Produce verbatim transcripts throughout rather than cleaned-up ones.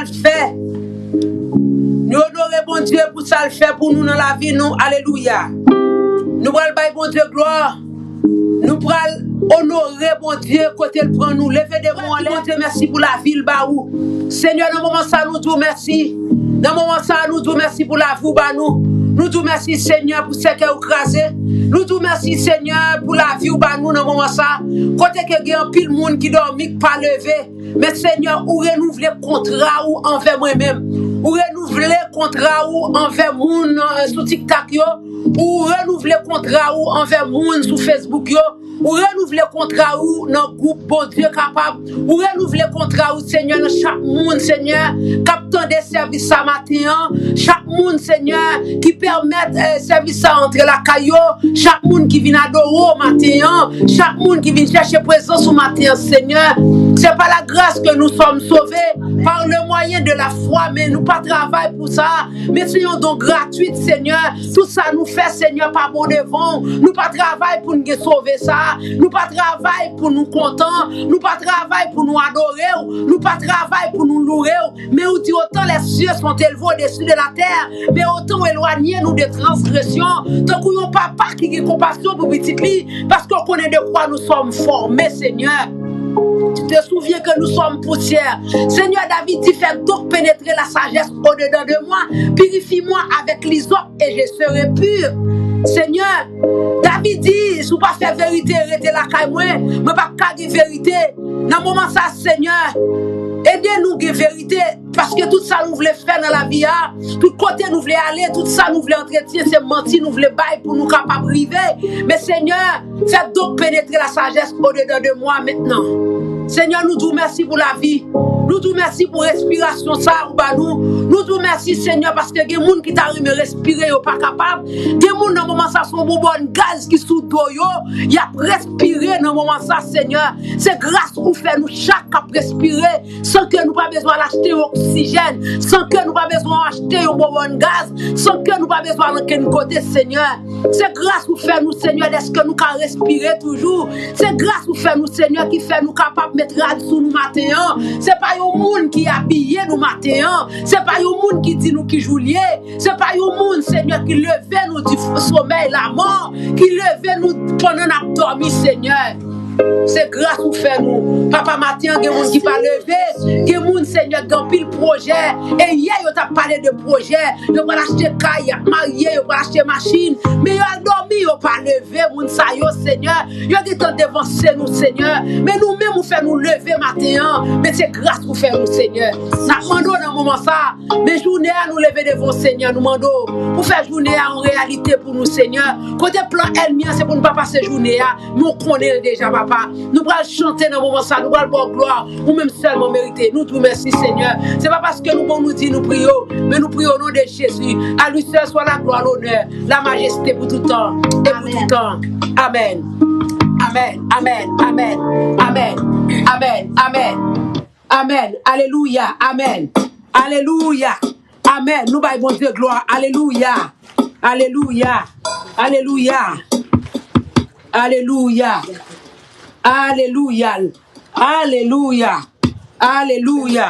fè. Nou onore Bondye pou sa l fè pou nou nan lavi nou. Alelouya. Nou pral bay Bondye glwa. Nou pral onore Bondye kote l pran nou. Leve de men w anlè. Bondye, mèsi pou lavi l ba ou. Senyè, nan moman sa, nou di w mèsi. Nan moman sa, nou di w mèsi pou lavi w ba nou. Nou di w mèsi, Senyè, pou sèkèy ou kraze. Nou di w mèsi, Senyè, pou lavi w ba nou nan moman sa. Kote ke gen anpil moun ki dòmi, ki pa leve. Men Senyè, ou renouvle kontra ou anvè mwen menm. Ou renouvle kontra ou anvè moun, euh, sou TikTok yo. Ou renouvle kontra ou anvè moun sou Facebook yo. Ou renouvle kontra ou nan gwoup Bondye Kapab. Ou renouvle kontra ou, Senyè, nan chak moun, Senyè, k ap tande sèvis sa maten an. Chak moun, Senyè, ki pèmèt, eh, sèvis sa antre lakay yo. Chak moun ki vin adore w maten an. Chak moun ki vin chèche prezans ou maten an, Senyè. C'est par la grâce que nous sommes sauvés, par le moyen de la foi, men nou pa travay pou sa. Men se yon don gratwit, Senyè. Tout sa nou fè, Senyè, pa bon devan w. Nou pa travay pou n gen sove sa. Nou pa travay pou nou kontan. Nou pa travay pou nou adore w. Nou pa travay pou nou loure w. Mais ou dit, autant les cieux sont élevés au-dessus de la terre, mais autant éloignez-nous des transgressions. Tankou yon papa ki gen konpasyon pou pitit li, paske w konnen de quoi nous sommes formés, Senyè. Tu te souviens que nous sommes poussière. Senyè, David di, fais donc pénétrer la sagesse au-dedans de moi, purifie-moi avec l'hysope et je serai pur. Senyè, David di, si w pa fè verite rete lakay mwen, mwen p ap ka gen verite. Nan moman sa, Senyè, ede nou gen verite, paske tout sa nou vle fè nan lavi a, tout kote nou vle ale, tout sa nou vle antretyen, se manti nou vle bay pou nou kapab rive. Men Senyè, fais donc pénétrer la sagesse au-dedans de moi maintenant. Senyè, nou di w mèsi pou lavi. Nou di w mèsi pou respirasyon sa ou ba nou. Nou di w mèsi, Senyè, paske gen moun ki ta renmen respire, yo pa kapab. Gen moun nan moman sa, se yon bonbòn gaz ki sou do yo. Y ap respire nan moman sa, Senyè. Se gras ou fè nou chak k ap respire, san ke nou pa bezwen al achte yon oksijèn, san ke nou pa bezwen al achte yon bonbòn gaz, san ke nou pa bezwen al ankenn kote, Senyè. Se gras ou fè nou, Senyè, dèske nou ka respire toujou. Se gras ou fè nou, Senyè, ki fè nou kapab met rad sou nou maten an. Se pa yon moun ki abiye nou maten an. Se pa yon moun ki di nou ki jou l ye. Se pa yon moun, Senyè, ki leve nou di f-, somèy lamò, ki leve nou pandan n ap dòmi, Senyè. Se gras ou fè nou. Papa, maten an, gen moun ki pa leve. Gen moun, Senyè, gen anpil pwojè. E yè, yo t ap pale de pwojè. Yo pral achte kay, y ap marye, yo pral achte machin. Men yo al dòmi, yo pa leve. Moun sa yo, Senyè, yo gentan devanse nou, Senyè. Men nou menm, ou fè nou leve maten an. Men se gras ou fè nou, Senyè. N ap mande w nan moman sa. Men jounen an, nou leve devan w, Senyè, nou mande w pou fè jounen an yon reyalite pou nou, Senyè. Kote plan ènmi an, se pou n pa pase jounen an, men w konnen l deja, papa. Nou pral chante nan moman sa, nou pral ba w glwa, ou menm sèlman merite. Nou di w mèsi, Senyè. Se pa paske nou bon, nou di nou priye w, men nou priye w o non de Jezi. A lui seul soit la gloire, l'honneur, la majesté pour tout temps et pour tout temps. Amèn. Amèn. Amèn. Amèn. Amèn. Amèn. Amèn. Amèn. Alelouya. Amèn. Alelouya. Amèn. Nou bay Bondye glwa. Alelouya. Alelouya. Alelouya. Alelouya. Alelouya. Alelouya. Alelouya.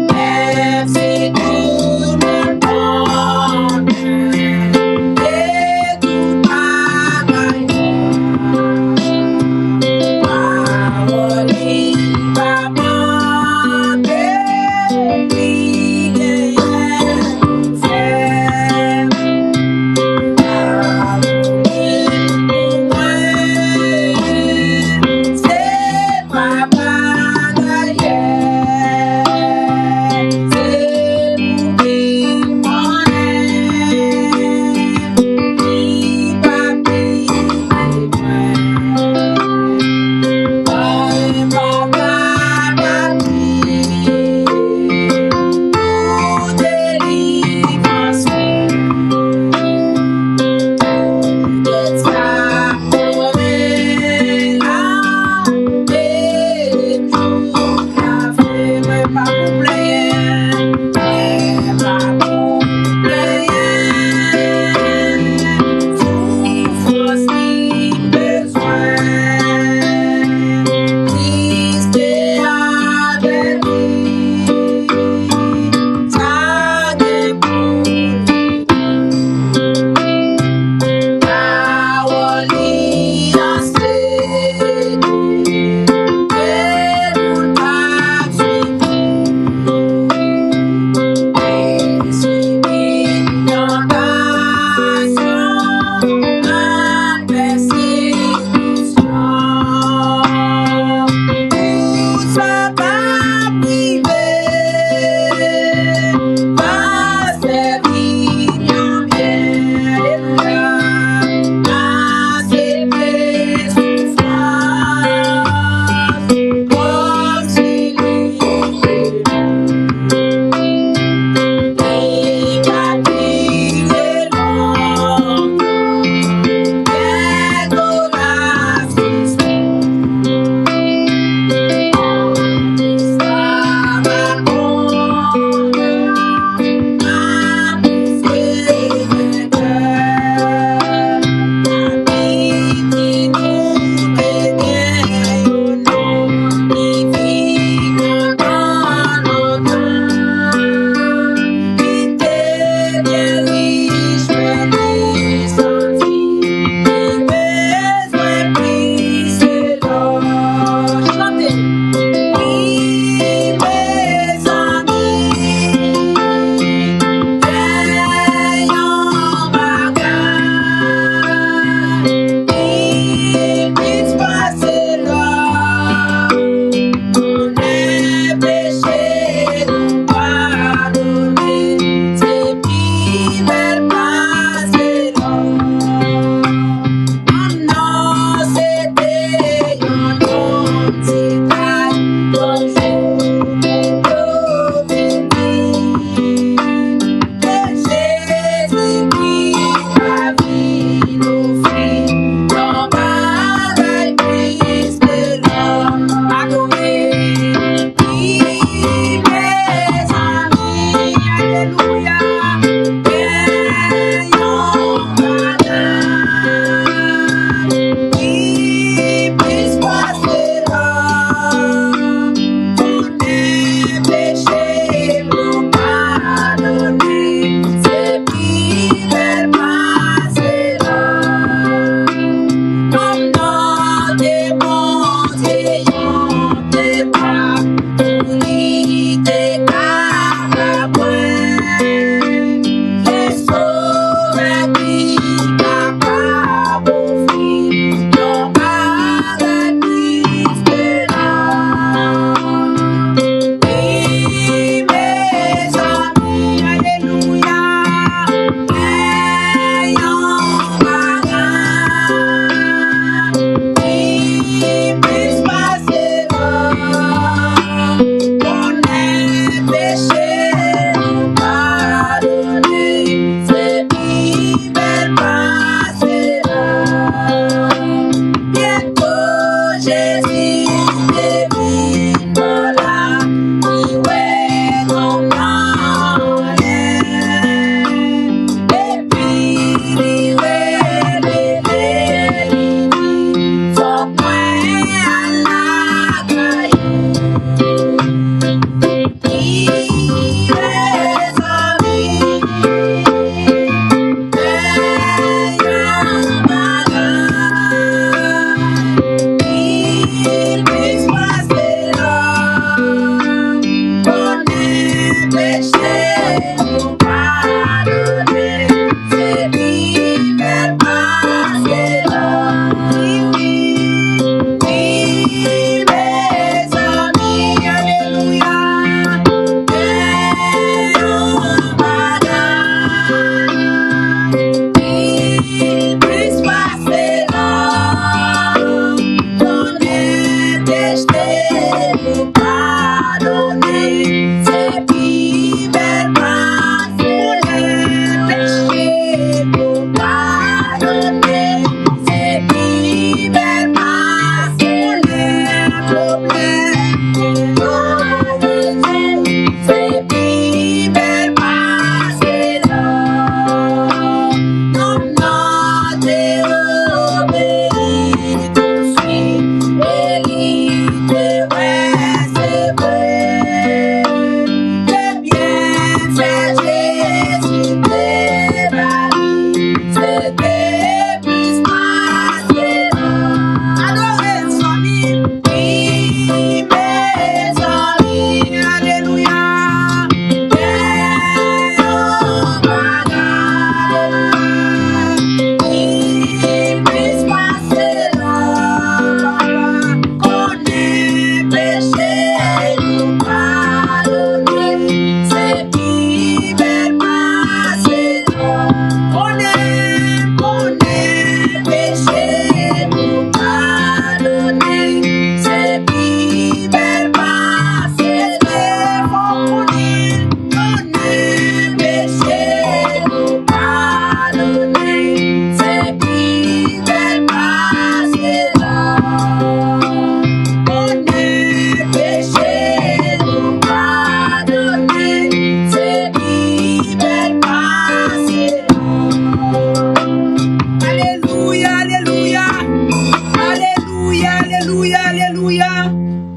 Mèsi tout mwen konnen e tout bagay. Pawòl li pa manke, li genyen pou fè. Pawòl li pou mwen, se papa.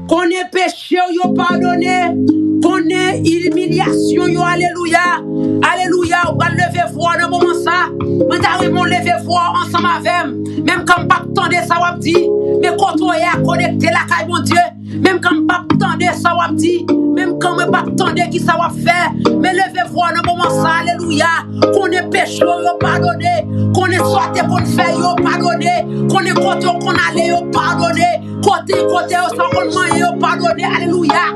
Konnen peche w yo padone. Konnen imilyasyon yo, alelouya. Alelouya, ou pral leve vwa w nan moman sa. Mwen ta renmen w leve vwa w ansanm avè m. Menm kan m p ap tande sa w ap di, men kote w ye a konekte lakay Bondye. Menm kan m p ap tande sa w ap di, menm kan mwen p ap tande ki sa w ap fè, men leve vwa w nan moman sa, alelouya. Konnen peche w yo padone, konnen sa w te konn fè yo padone, konnen kote w konn ale yo padone, kote, kote yo sa w konn manyen yo padone, alelouya.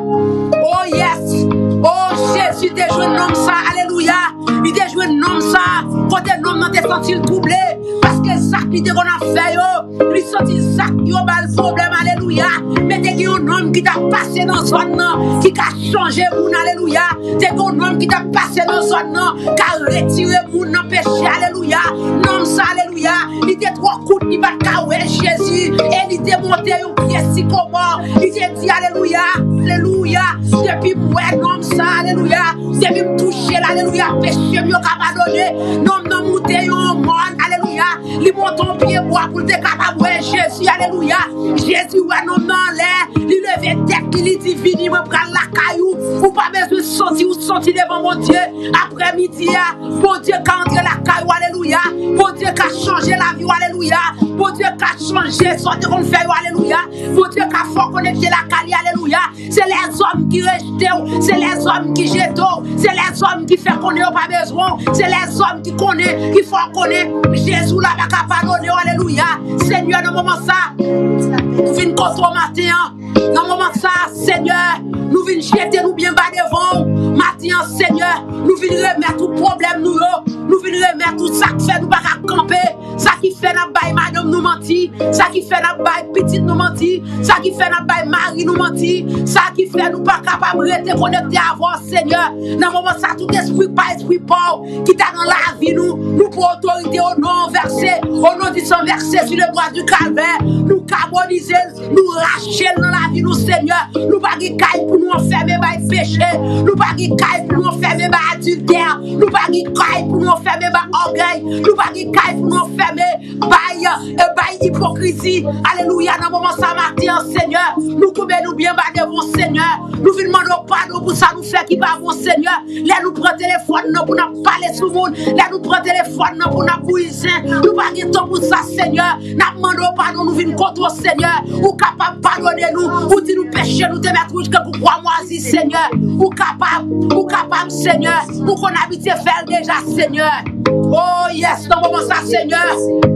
Oh yes, oh Jezi te jwenn nonm sa, alelouya. Li te jwenn nonm sa, kote nonm nan te santi l twouble, paske zak li te konn ap fè yo, li santi zak yo ba l pwoblèm, alelouya. Men te gen yon nonm ki t ap pase nan zòn nan, ki ka chanje moun, alelouya. Te gen yon nonm ki t ap pase nan zòn nan, ka retire moun nan peche, alelouya. Nonm sa, alelouya, li te twò kout, li pa t ka wè Jezi, e li te monte yon pye sikomò, li te di, alelouya, alelouya, depi m wè nonm sa, alelouya, depi m touche l, alelouya, peche m yo ka padone. Nonm nan moute yon mòn, alelouya, li monte yon pye bwa pou l te kapab wè Jezi, alelouya. Jezi wè nonm nan anlè, li leve tèt li, li di, vini, mwen pral lakay ou, ou pa bezwen santi, ou santi devan Bondye. Aprèmidi a, Bondye ka antre lakay ou, alelouya. Bondye ka chanje lavi w, alelouya. Bondye ka chanje sa w te konn fè yo, alelouya. Bondye ka fè w konekte lakay li, alelouya. Se lèzòm ki rejte w, se lèzòm ki jete w, se lèzòm ki fè konnen yo pa bezwen w, se lèzòm ki konnen, ki fè w konnen Jezi w la pa ka padone w, alelouya. Senyè, nan moman sa, nou vin kote w maten an. Nan moman sa, Senyè, nou vin jete nou byen ba devan w. Maten an, Senyè, nou vin remèt ou pwoblèm nou yo. Nou vin remèt ou sa k fè nou pa ka kanpe. Sa ki fè n ap bay madanm nou manti. Sa ki fè n ap bay pitit nou manti. Sa ki fè n ap bay mari nou manti. Sa ki fè nou pa kapab rete konekte avè w, Senyè. Nan moman sa, tout espri pa espri pa w ki ta nan lavi nou, nou pran otorite o non vèse, o non di san vèse sou le bwa di kalvè. Nou kabonize l, nou rache l nan lavi nou, Senyè. Nou pa gen kay pou nou anfème bay peche. Nou pa gen kay pou nou anfème bay adiltè. Nou pa gen kay pou nou anfème bay ògèy. Nou pa gen kay pou nou anfème bay, e, bay ipokrizi. Alelouya, nan moman sa maten an, Senyè, nou koube nou byen ba devan w, Senyè. Nou vin mande w padon pou sa nou fè ki pa bon, Senyè. Lè nou pran telefòn nan pou n ap pale sou moun, lè nou pran telefòn nan pou n ap bouyi zen, nou pa gen tan pou sa, Senyè. N ap mande w padon, nou vin kote w, Senyè. Ou kapab padone nou, ou di nou peche nou te mèt wouj tankou kwa mwazi, Senyè. Ou kapab, ou kapab, Senyè. Ou konn abitye fè l deja, Senyè. Oh yes, nan moman sa, Senyè,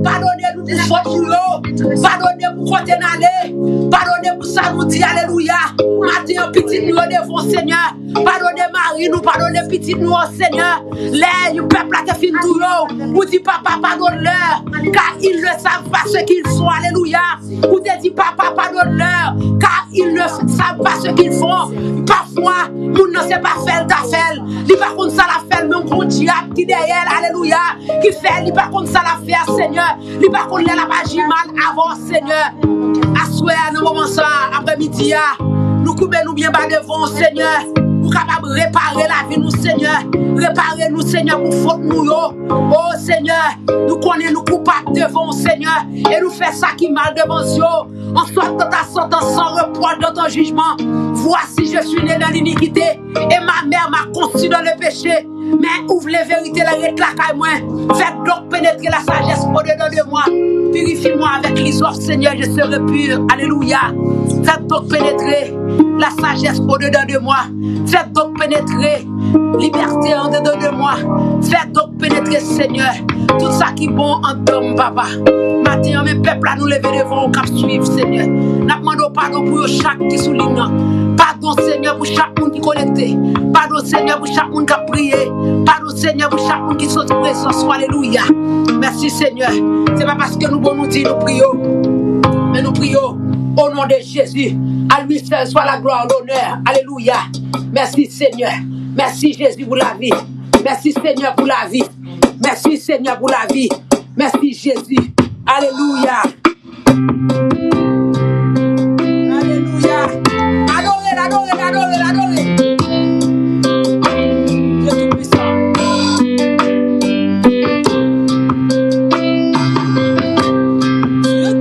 padone nou pou fòt nou yo. Padone pou kote n ale. Padone pou sa nou di, alelouya. Maten an, pitit nou yo devan w, Senyè. Padone mari nou, padone pitit nou, o Senyè. Lè yon pèp la te fin touye w, ou di, papa, padone leur, car ils ne savent pas ce qu'ils font. Alelouya. Ou te di, papa, padone leur, car ils ne savent pas ce qu'ils font. Pafwa, moun nan se pa fè l ta fè l. Li pa konn sa l ap fè l, men yon dyab ki dèyè l, alelouya, ki fè li pa konn sa l ap fè a, Senyè. Li pa konn lè l ap aji mal avè w, Senyè. Aswè a, nan moman sa a, aprèmidi a, nou koube nou byen ba devan w, Senyè. Ou kapab repare lavi nou, Senyè. Repare nou, Senyè, pou fòt nou yo. O Senyè, nou konnen nou koupab devan w, Senyè. E nou fè sa ki mal devan zye w. En sortant à cent ans sans reproche dans ton jugement. Voici, je suis né dans l'iniquité, et ma mère m'a conçu dans le péché. Men ouvre verite la, ret lakay mwen. Faites donc pénétrer la sagesse au-dedans de moi. Purifie-moi avec l'hysope, Seigneur, je serai pur. Alelouya. Faites donc pénétrer la sagesse au-dedans de moi. Faites donc pénétrer liberté en dedans de moi. Faites donc pénétrer, Senyè, tout sa ki bon anndan m, papa. Maten an, men pèp la, nou leve devan w k ap swiv, Senyè. N ap mande w padon pou yo chak ki sou liy nan. Padon, Senyè, pou chak moun ki konekte. Padon, Senyè, pou chak moun k ap priye. Padon, Senyè, pou chak moun ki santi prezans ou. Alelouya. Mèsi, Senyè. Se pa paske nou bon nou di nou priye w, men nou priye w o non de Jezi. A lui seul soit la gloire, l'honneur. Alelouya. Mèsi, Senyè. Mèsi, Jezi, pou lavi. Mèsi, Senyè, pou lavi. Mèsi, Senyè, pou lavi. Mèsi, Jezi. Alelouya. Alelouya. Adore l, adore l, adore l, adore l. Dye tou pwisan. Dye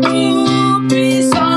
tou pwisan.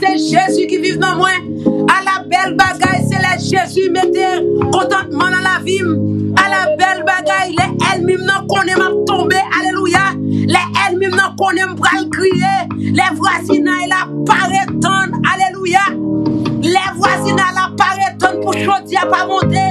Se Jezi ki viv nan mwen. Ala bèl bagay, se lè Jezi mete kontantman nan lavi m. Ala bèl bagay, lè ènmi m nan konnen m ap tonbe. Alelouya. Lè ènmi m nan konnen m pral kriye. Lè vwazinay la pa ret tann. Alelouya. Lè vwazinay la pa ret tann pou chodyè pa monte.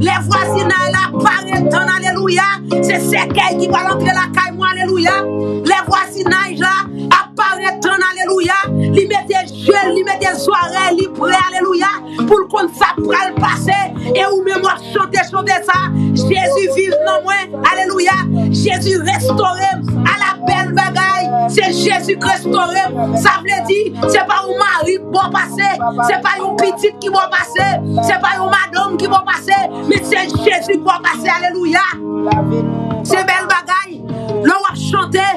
Lè vwazinay la pa ret tann. Alelouya. Se sèkèy ki pral antre lakay mwen. Alelouya. Lè vwazinay la ap pa ret tann. Alelouya. Li mete je l, li mete zòrèy li pre. Alelouya. Pou l konn sa k pral pase. E ou menm w ap chante, chante sa. Jezi viv nan mwen. Alelouya. Jezi restore m. Ala bèl bagay. Se Jezi k restore m. Sa vle di, se pa yon mari k ba w pase. Se pa yon pitit ki ba w pase. Se pa yon madanm ki ba w pase. Men se Jezi k ba w pase. Alelouya. Se bèl bagay. Lè w ap chante,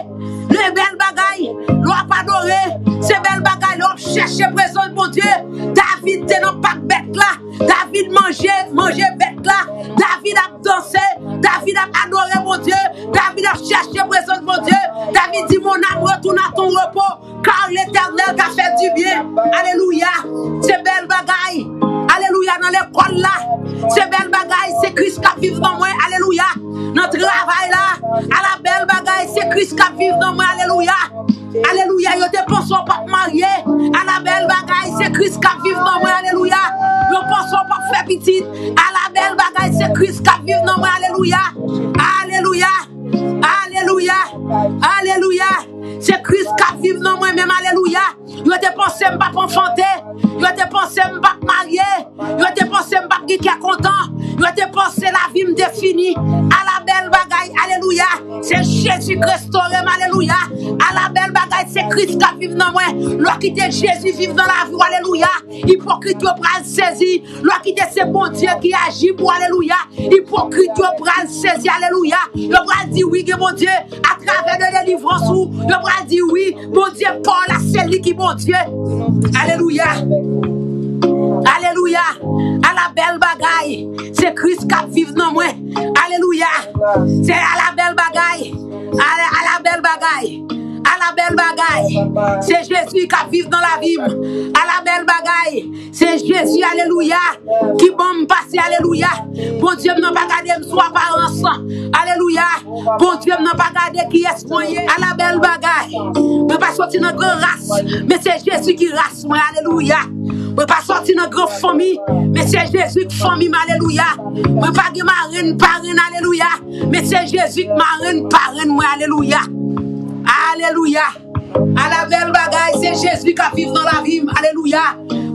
se bèl bagay. Lè w ap adore, se bèl bagay. Lè w ap chèche prezans Bondye. David te nan pak bèt la. David manje, manje bèt la. David ap danse. David ap adore Bondye. David ap chèche prezans Bondye. David di, mon âme, retourne à ton repos, car l'Éternel t'a fait du bien. Alelouya. Se bèl bagay. Alelouya. Nan lekòl la, se bèl bagay. Se Kris k ap viv nan mwen. Alelouya. Nan travay la, ala bèl bagay. Se Kris k ap viv nan mwen. Alelouya. Alelouya. Yo te panse w p ap marye. Ala bèl bagay. Se Kris k ap viv nan mwen. Alelouya. Yo panse w p ap fè pitit. Ala bèl bagay. Se Kris k ap viv nan mwen. Alelouya. Alelouya. Alelouya. Alelouya. Se Kris k ap viv nan mwen menm. Alelouya. Yo te panse m p ap anfante. Yo te panse m p ap marye. Yo te panse m p ap gen kè kontan. Yo te panse lavi m te fini. Ala bèl bagay. Alelouya. Se Jezi k restore m. Alelouya. Ala bèl bagay. Se Kris k ap viv nan mwen. Lè w kite Jezi viv nan lavi w. Alelouya. Ipokrit yo pral sezi. Lè w kite se Bondye ki aji pou w. Alelouya. Ipokrit yo pral sezi, alelouya. Yo pral di, wi, gen Bondye. Atravè de delivrans ou, yo pral di, wi, Bondye pa w la, se li ki Bondye. Alelouya. Alelouya. Ala bèl bagay. Se Kris k ap viv nan mwen. Alelouya. Se ala bèl bagay. Ala, ala bèl bagay. Ala bèl bagay. Se Jezi k ap viv nan lavi m. Ala bèl bagay. Se Jezi, alelouya, ki ban m pase, alelouya. Bondye m nan pa gade m sou aparans. Alelouya. Bondye m nan pa gade kiyès mwen ye. Ala bèl bagay. Mwen pa soti nan gran ras, men se Jezi ki ras mwen, alelouya. Mwen pa soti nan gran fanmi, men se Jezi k fanmi m, alelouya. Mwen pa gen marenn, parenn, alelouya, men se Jezi k marenn, parenn mwen, alelouya. Alelouya. Ala bèl bagay, se Jezi k ap viv nan lavi m. Alelouya.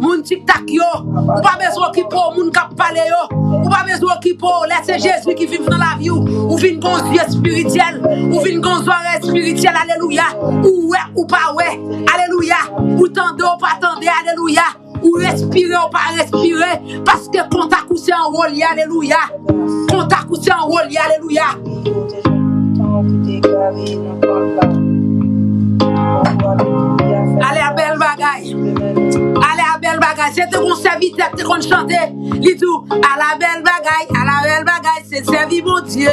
Moun tiktak yo, ou pa bezwen okipe w, moun k ap pale yo, ou pa bezwen okipe w. Lè se Jezi ki viv nan lavi w, ou vin gon zye espirityèl, ou vin gon zòrèy espirityèl. Alelouya. Ou wè, ou pa wè. Alelouya. Ou tande, ou pa tande. Alelouya. Ou respire, ou pa respire. Paske kontak ou se anwo l ye. Alelouya. Kontak ou se anwo l ye. Alelouya. Ale a bèl bagay. Ale a bèl bagay. Se te yon sèvitè ki te konn chante. Li di w, ala bèl bagay, ala bèl bagay, se sèvi Bondye.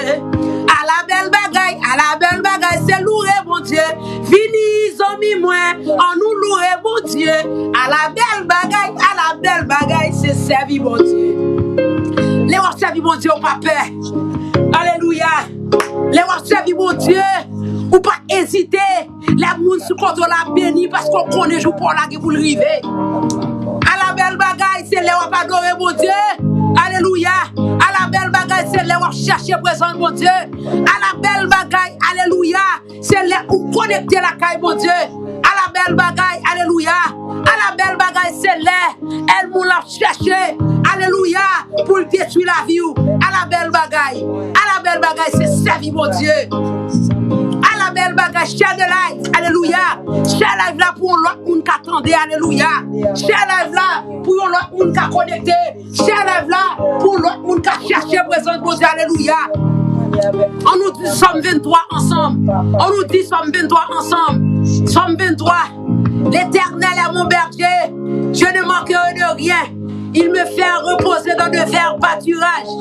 Ala bèl bagay, ala bèl bagay, se loure Bondye. Vini, zanmi mwen, annou loure Bondye. Ala bèl bagay, ala bèl bagay, se sèvi Bondye. Lè w ap sèvi Bondye, ou pa pè. Alelouya. Lè w ap sèvi Bondye, ou pa ezite. Lè moun sou kote w la beni paske w konnen jou pa w la gen pou l rive. Ala bèl bagay, se lè w ap adore Bondye. Alelouya. Ala bèl bagay, se lè w ap chèche prezans Bondye. Ala bèl bagay, alelouya, se lè ou konekte lakay Bondye. Ala bèl bagay, alelouya. Ala bèl bagay, se lè ènmi w la ap chèche, alelouya, pou l detwi lavi w. Ala bèl bagay. Ala bèl bagay, se sèvi Bondye. Ala bèl bagay, share the live, alelouya. Share live la pou yon lòt moun ka tande, alelouya. Share live la pou yon lòt moun ka konekte. Share live la pou yon lòt moun ka chèche prezans Bondye, alelouya. Annou di Sòm venntwa ansanm. Annou di Sòm venntwa ansanm. Sòm venntwa. L'Éternel est mon berger, je ne manquerai de rien. Il me fait reposer dans de verts pâturages.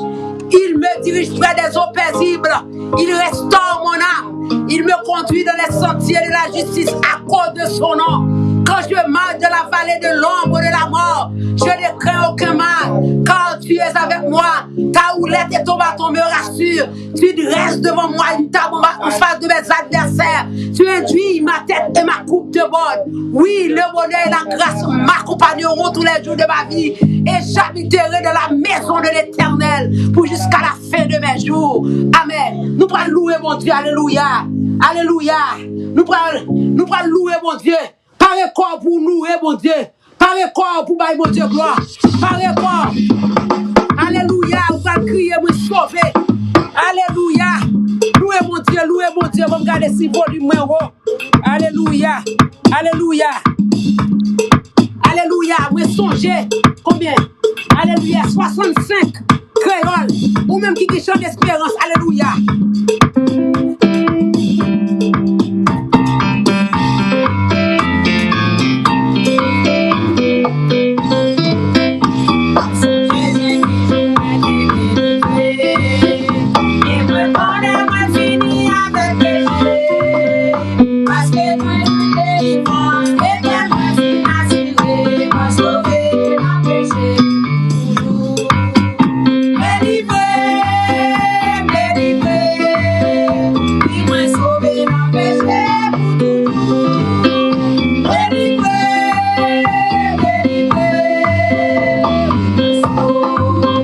Il me dirige près des eaux paisibles. Il restaure mon âme. Il me conduit dans les sentiers de la justice à cause de son nom. Quand je marche dans la vallée de l'ombre de la mort, je ne crains aucun mal, car tu es avec moi. Ta houlette et ton bâton me rassurent. Tu dresses devant moi une table en face de mes adversaires. Tu induis ma tête et ma coupe déborde. Oui, le bonheur et la grâce m'accompagneront tous les jours de ma vie, et j'habiterai dans la maison de l'Éternel pour jusqu'à la fin de mes jours. Amen. Nou pral louwe Bondye. Alelouya. Alelouya. Nou pral, nou pral louwe Bondye. Pare kò w pou w louwe Bondye. Pare kò w pou w bay Bondye glwa. Pare kò w. Alelouya. Ou pral kriye, mwen sove. Alelouya. Louwe Bondye, louwe Bondye. Ban m gade si volim mwen wo. Alelouya. Alelouya. Alelouya. Mwen sonje. Konbyen? Alelouya. Swasannsenk. Kreyòl. Ou menm ki gen chan desperans. Alelouya. Paske mwen tout delivrans, Etènèl, mwen fin asire, mwen sove nan peche. Delivre, delivre, wi, mwen sove nan peche pou toujou. Delivre, delivre, wi, mwen sove nan peche pou toujou.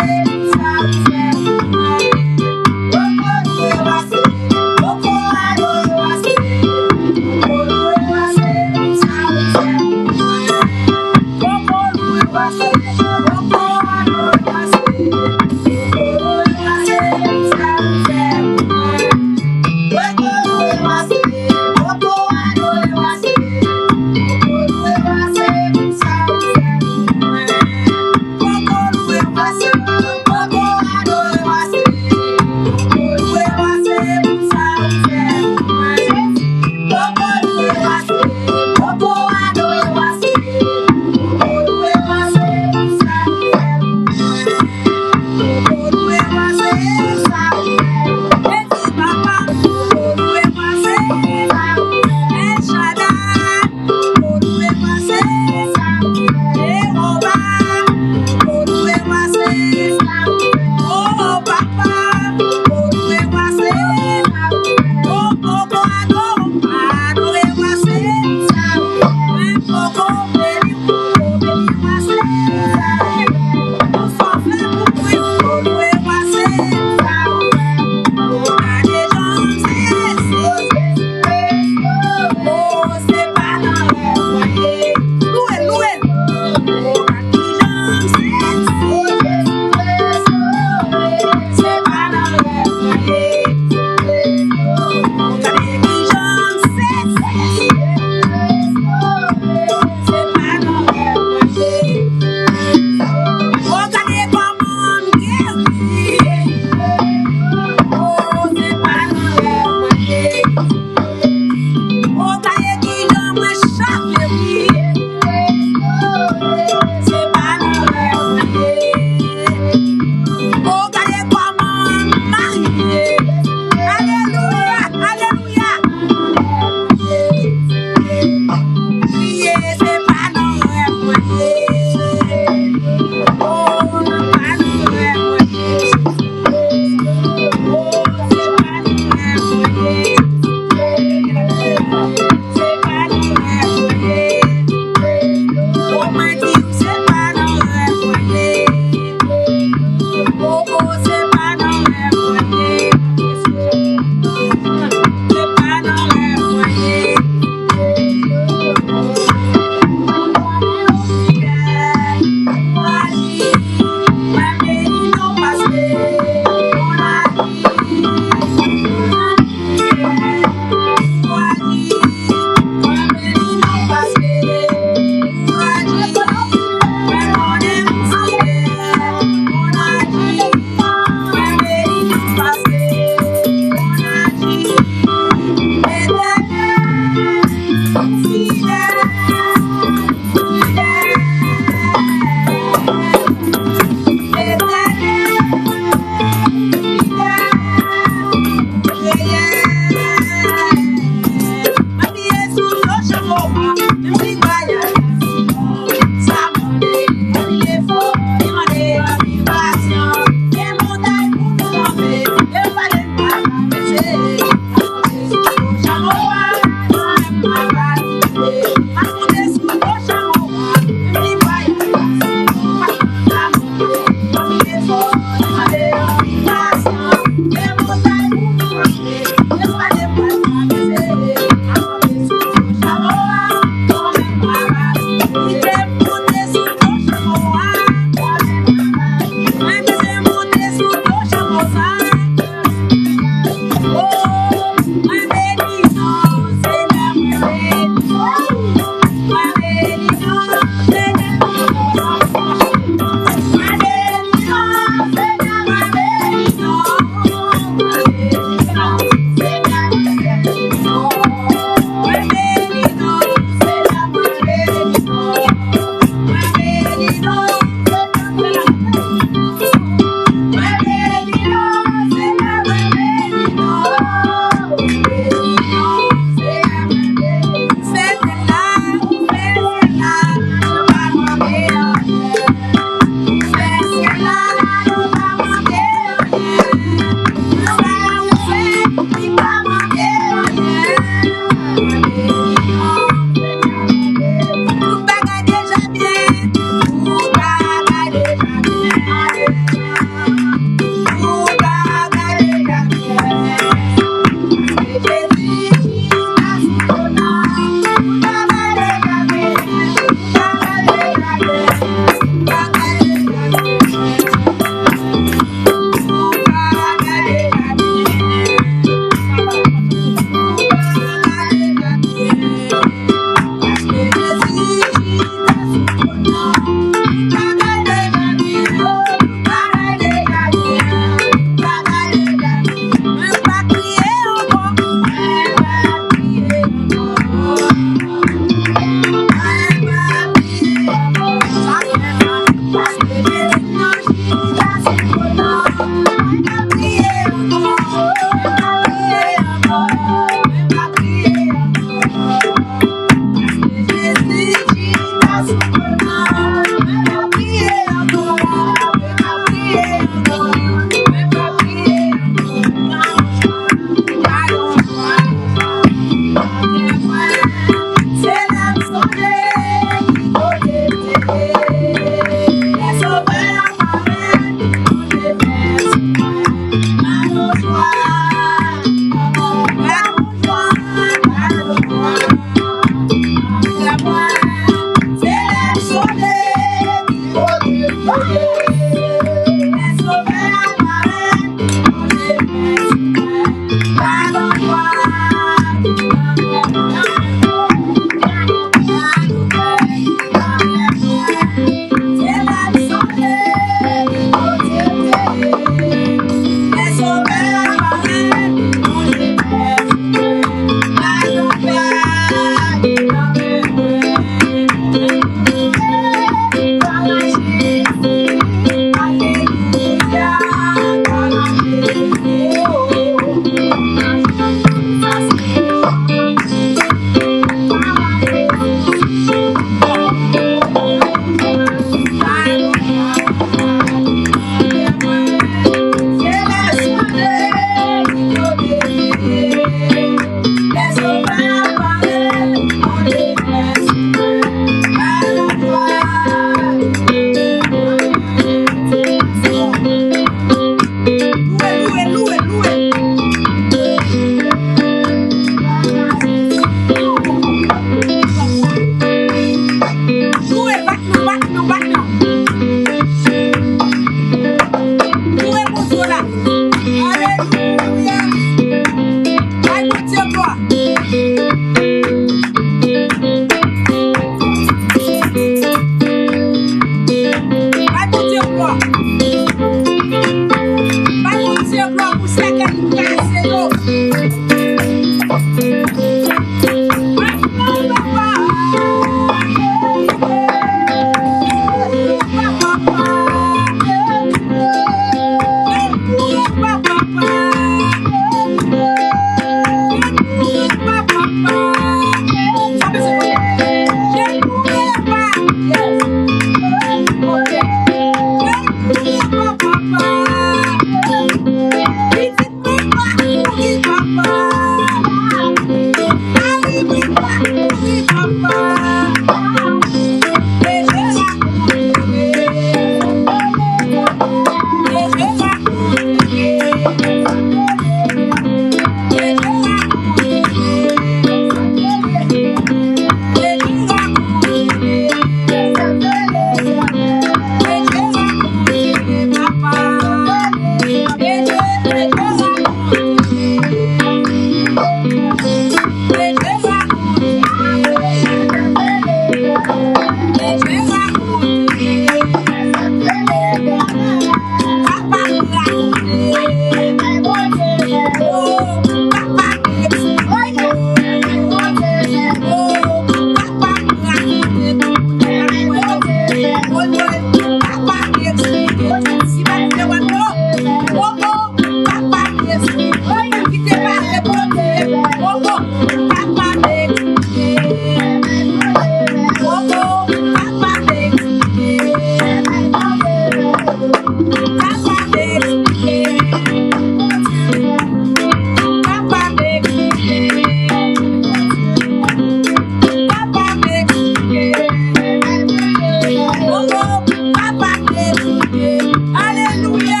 Alelouya.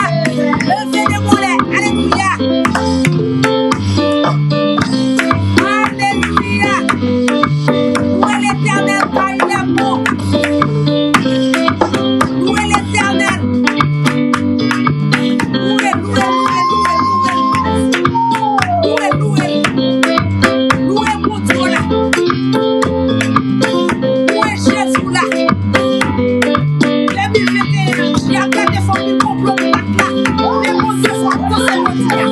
Leve de mwen lè. Alelouya. Alelouya. Louwe Letènèl, car il est bon. Louwe Letènèl. Louwe, louwe, louwe, louwe, louwe. Louwe, louwe. Louwe Bondye w la. Louwe Jezi w la. De mil venteyen an, dyab la te fè anpil konplo pou bat la. Men Bondye fò, panse Bondye a.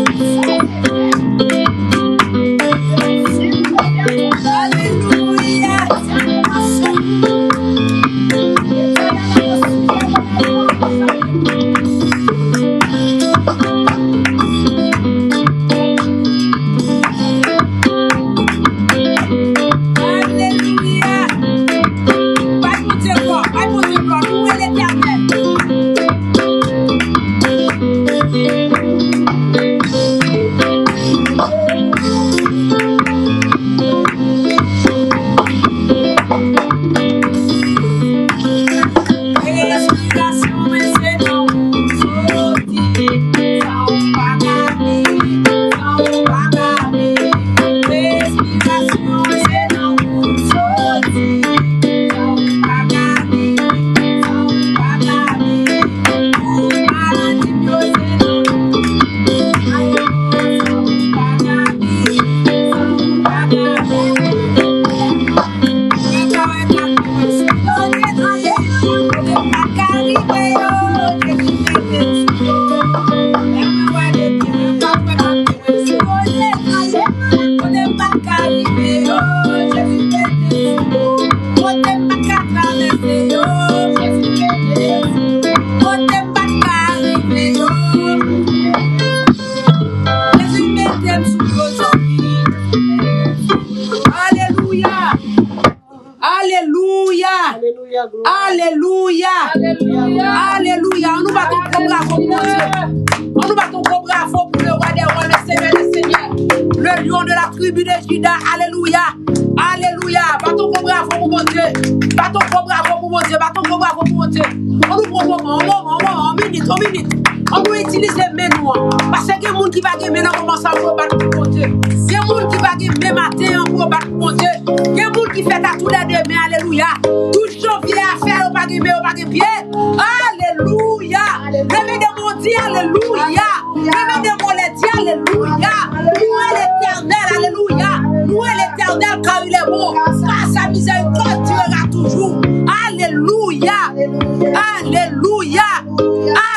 Alelouya. Alelouya. Bay Bondye glwa, bay Bondye glwa, louwe Letènèl. Respirasyon mwen se nan ou m soti. San ou m pa ka viv, san ou m pa ka viv. Respirasyon mwen se nan ou m soti. San ou m pa ka viv, san ou m pa ka viv. Tout maladi m yo se nan ou. Ayo, san ou m pa ka viv, san ou m pa ka viv. Alelouya. Alelouya. Alelouya, glwa. Alelouya. Alelouya. Alelouya. An nou bat yon gwo bravo pou Bondye. An nou bat yon gwo bravo pou le roi des rois, le seigneur des seigneurs, le lion de la tribu de Juda. Alelouya. Alelouya. Bat yon gwo bravo pou Bondye. Bat yon gwo bravo pou Bondye. Bat yon gwo bravo pou Bondye. An nou pran yon moman, yon moman, yon moman, yon minit, yon minit. An nou itilize men nou an. Paske gen moun ki pa gen men nan moman sa pou yo bat pou Bondye. Gen moun ki pa gen men maten an pou yo bat pou Bondye. Gen moun ki fèt a tou lè de men, alelouya. Douz janvye a fè yo pa gen men, yo pa gen pye. Alelouya. Leve de men w di alelouya. Leve de men w lè di alelouya. Louwe Letènèl, alelouya. Louwe Letènèl, car il est bon. Car sa miséricorde durera toujours. Alelouya. Alelouya.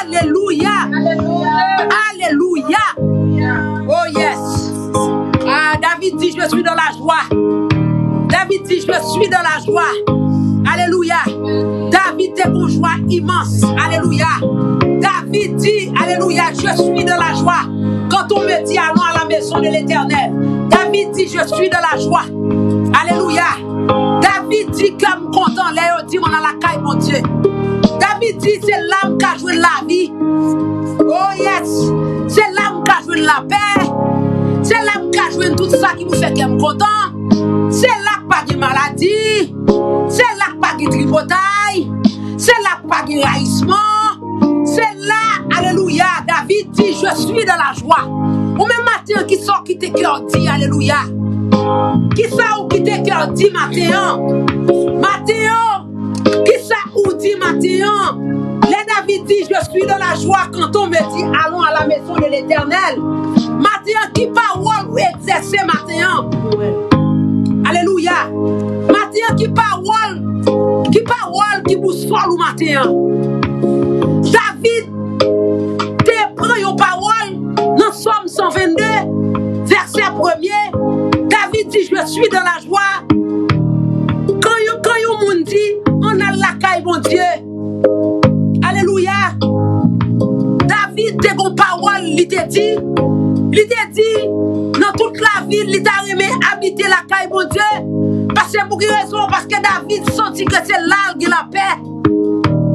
Alelouya. Alelouya. Oh yes. Ah, David di, je suis dans la joie. David di, je suis dans la joie. Alelouya. David te gon jwa imans. Alelouya. David di, alelouya, je suis dans la joie. Quand on me dit, allons à la maison de l'Éternel. David di, je suis dans la joie. Alelouya. David di, kè m kontan lè yo di m ann al lakay Bondye. David di, se la m ka jwenn lavi. Oh yes. Se la m ka jwenn lapè. Se la m ka jwenn tout sa ki pou fè kè m kontan. Se la k pa gen maladi. Se la k pa gen tripotay. Se la k pa gen rayisman. Se la, alelouya, David di, je suis dans la joie. Ou menm maten an, kisa w kite kè w di, alelouya? Kisa ou kite kè w di maten an? Maten an, kisa ou di maten an? Lè David di, je suis dans la joie, quand on me dit, allons à la maison de l'Éternel. Maten an, ki pawòl ou egzèse maten an? Alelouya. Maten an, ki pawòl Ki pawòl ki bousòl ou maten an? David te pran yon pawòl nan Sòm san vennde, vèsè premye. David di, "Je suis dans la joie." Kan yon, kan yon moun di, "Ann al lakay Bondye." Alelouya. David te gon pawòl li te di. Li te di, nan tout lavi l, li ta renmen abite lakay Bondye. Paske pou ki rezon? Paske David santi ke se la l gen lapè.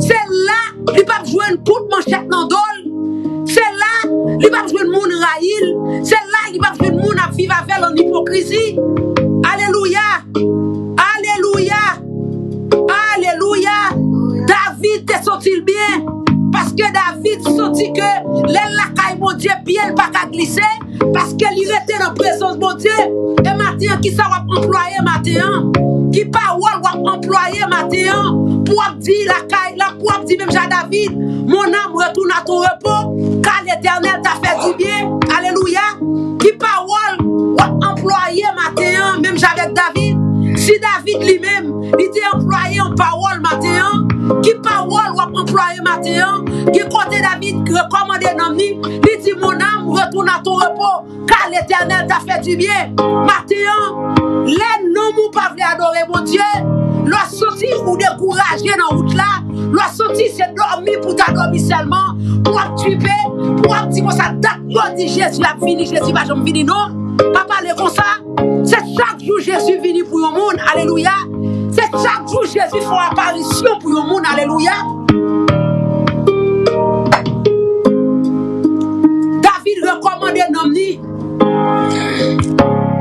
Se la li p ap jwenn kout manchèt nan do l. Se la li p ap jwenn moun rayi l. Se la li p ap jwenn moun ap viv avè l an ipokrizi. Alelouya! Alelouya! Alelouya! David te santi l byen. Paske David santi ke lè l lakay Bondye, pye l pa ka glise. Paske li rete nan prezans Bondye. E maten an, kisa w ap anplwaye maten an? Ki pawòl w ap anplwaye maten an pou w ap di lakay la, pou w ap di menm jan David, "Mon âme retourne à ton repos, car l'Éternel t'a fait du bien." Alelouya! Ki pawòl w ap anplwaye maten an, menm jan avèk David? Si David li menm, li te anplwaye yon pawòl maten an, ki pawòl w ap anplwaye maten an? Ki kote David rekòmande nanm li, li di, "Mon âme, retourne à ton repos, car l'Éternel t'a fait du bien." Maten an, lè nanm ou pa vle adore Bondye, lè w santi ou dekouraje nan wout la, lè w santi se dòmi pou w ta dòmi sèlman, pou w ap tripe, pou w ap di konsa, dat yo di Jezi ap vini, Jezi pa janm vini non. Pa pale konsa. Se chak jou Jezi vini pou yon moun. Alelouya. Se chak jou Jezi fè yon aparisyon pou yon moun. Alelouya. David rekòmande nanm li.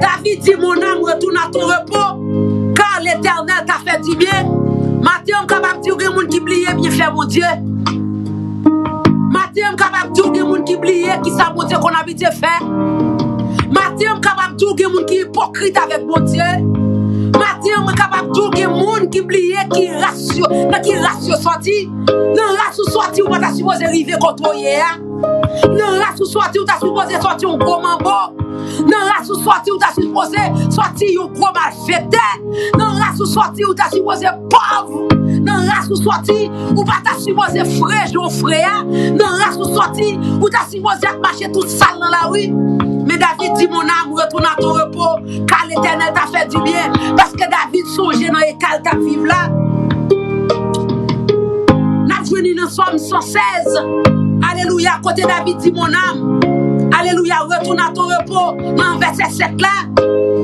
David di, "Mon âme, retourne à ton repos, car l'Éternel t'a fait du bien." Maten an, m kapab di w gen moun ki bliye byenfè Bondye. Maten an, m kapab di w gen moun ki bliye kisa Bondye konn abitye fè. Maten an, m kapab di w gen moun ki ipokrit avèk Bondye. Maten an, mwen kapab di w gen moun ki bliye ki ras yo, nan ki ras yo sòti. Nan ras ou sòti, ou pa ta sipoze rive kote w ye a. Nan ras ou sòti, ou ta sipoze sòti yon gwo manbo. Nan ras ou sòti, ou ta sipoze sòti yon gwo malfektè. Nan ras ou sòti, ou ta sipoze pòv. Nan ras ou sòti, ou pa ta sipoze fre jan w fre a. Nan ras ou sòti, ou ta sipoze ap mache tout sal nan lari. Men David di, "Mon âme, retourne à ton repos, car l'Éternel t'a fait du bien." Paske David sonje nan eta l t ap viv la. N ap jwenn li nan Sòm san sèz. Alelouya, kote David di, "Mon âme, alelouya, retourne à ton repos." Nan vèsè sèt la.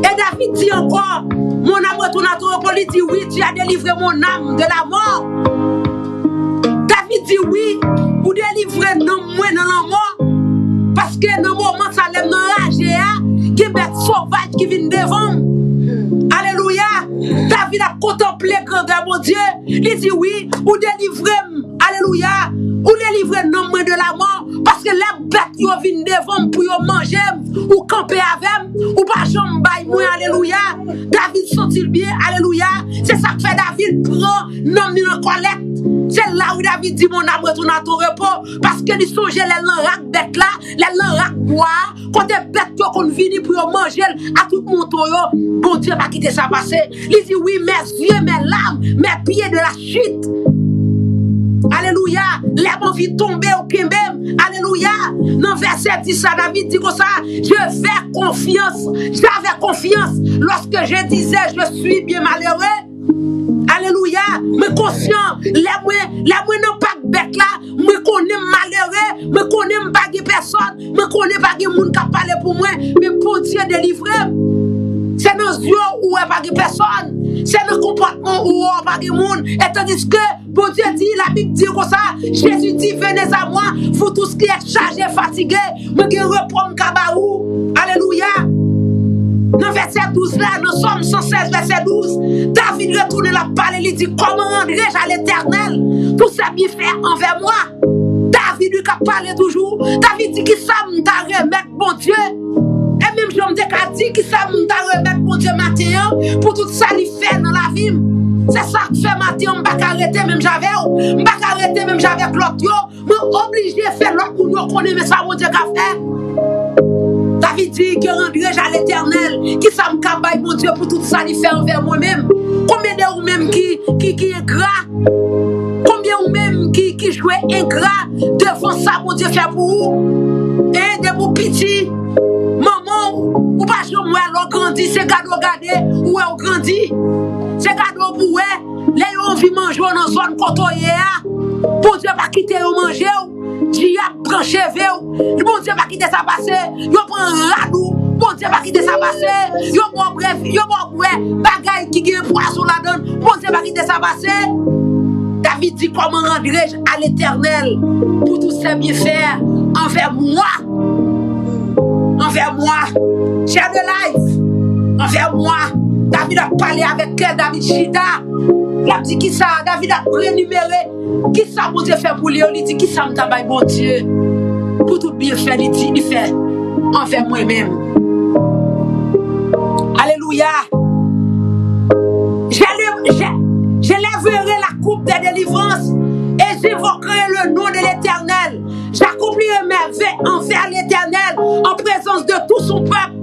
E David di ankò, "Mon âme, retourne à ton repos." Li di, "Oui, tu as délivré mon âme de la mort." David di, "Wi, ou delivre nanm mwen nan lanmò." Paske nan moman sa, lè m nan raje a, gen bèt sovaj ki vin devan m. Alelouya! David ap kontanple grandè Bondye. Li di, "Wi, ou delivre m." Alelouya! "Ou delivre nanm mwen de lamò." Paske lè bèt yo vin devan m pou yo manje m, ou kanpe avè m, ou pa janm bay mwen. Alelouya! David santi l byen. Alelouya! Se sa k fè David pran nanm li nan kòlèt. Se la wi David di, "Mon âme retourne à ton repos." Paske li sonje lè l nan rak bèt la, lè l nan rak bwa a, kote bèt yo konn vini pou yo manje l a tout mouton yo. Bondye pa kite sa pase. Li di, "Oui, mes yeux, mes larmes, mes pieds de la chute." Alelouya. Lè m anvi tonbe, ou kenbe m. Alelouya. Nan vèsè dis la, David di konsa, "Je fais confiance, j'avais confiance lorsque je disais, je suis bien malheureux." Alelouya. Mwen konsyan, lè mwen, lè mwen nan pak bèt la, mwen konnen m malere, mwen konnen m pa gen pèsòn, mwen konnen pa gen moun k ap pale pou mwen, men Bondye delivre m. Se nan zye w ou wè pa gen pèsòn, se nan konpòtman w ou wè pa gen moun. E tandiske Bondye di, Labib di konsa, Jezi di, "Venez à moi, vous tous qui êtes chargés, fatigués, mwen gen repo m ka ba ou." Alelouya. Nan vèsè douz la, nan Sòm san sèz, vèsè douz, David retounen, l ap pale, li di, "Comment rendrai-je à l'Éternel tous ses bienfaits envers moi?" David, wi, k ap pale toujou. David di, "Kisa m ta remèt Bondye?" E menm jan m te ka di, "Kisa m ta remèt Bondye maten an pou tout sa li fè nan lavi m?" Se sa k fè maten an, m pa ka rete menm jan avè w. M pa ka rete menm jan avèk lòt yo. Mwen oblije fè lòt moun yo konnen men sa Bondye ka fè. Li di, que rendrai-je à l'Éternel? Kisa m ka bay Bondye pou tout sa li fè anvè mwen menm? Konbyen de ou menm ki, ki, ki engra? Konbyen ou menm ki, ki jwe engra devan sa Bondye fè pou ou? E depi w piti, manman w, ou pa janm wè lè w grandi, se gade w gade, ou wè w grandi. Se gade w pou wè, lè yo anvi manje w nan zòn kote w ye a, Bondye pa kite yo manje w. Dyab pran cheve w. Bondye pa kite sa pase. Yo pran rad ou. Bondye pa kite sa pase. Yo ba w bwè, yo ba w bwè bagay ki gen pwazon ladan l. Bondye pa kite sa pase. David di, comment rendrai-je à l'Éternel pour tous ses bienfaits envers moi? Envers moi. Share the life. Envers moi. David ap pale avèk kè, David chita. L ap di kisa, David ap renimere kisa Bondye fè pou li yo, li di, kisa m ta bay Bondye pou tout byenfè li di, li fè anvè mwen menm? Alelouya. J'élèverai la coupe des délivrances et j'invoquerai le nom de l'Éternel. J'accomplirai merveilles envers l'Éternel en présence de tout son peuple.